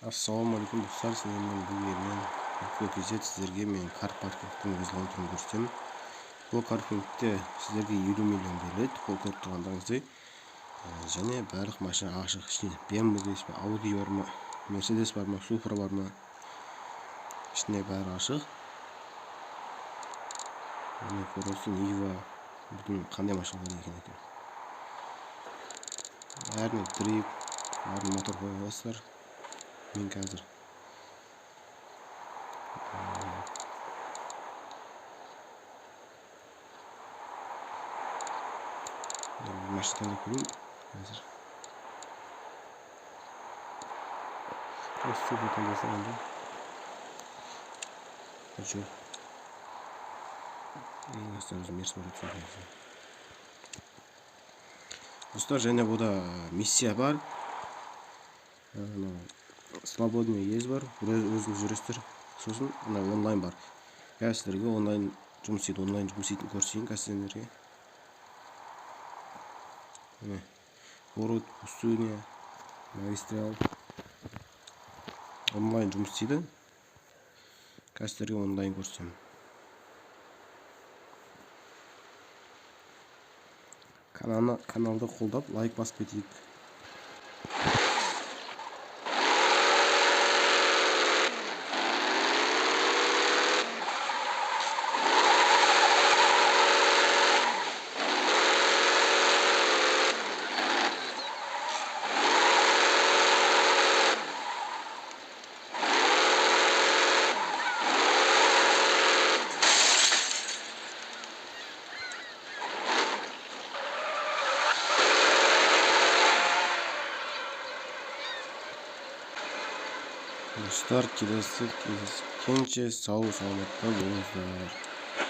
Ассалаумағалейкум, достар! Сіздермен бірге мен, KZ. Сіздерге мен кар паркингтің өз лаунчерін көрсетемін. Бұл паркингте сіздерге 50 миллион беріледі, қол көріп тұрғандарыңыздай. Және барлық машина ашық. Ішінде BMW дейсіз бе, Audi бар ма, Mercedes бар ма, Supra бар ма, ішінде бәрі ашық. Міне, көресің, Нива, бүтін қандай машиналар екен екен. Бәріне дрифт, бәріне мотор қоя аласыздар. Мен қазір машина таңдап көрейін қазір. Супер таңдасам енді жоқ, ең астында өзім мерс бар. Достар, және бұда миссия бар, свободный ез бар, өзіңіз жүресіздер. Сосын мына онлайн бар. Қазір сіздерге онлайн жұмыс істейді, онлайн жұмыс істейтін көрсетейін қазір сендерге. Міне, город, пустыня, магистрал онлайн жұмыс істейді. Қазір сіздерге онлайн көрсетемін. Каналды қолдап, лайк басып кетейік. Достар, келесі кездескенше сау саламатта болыңыздар.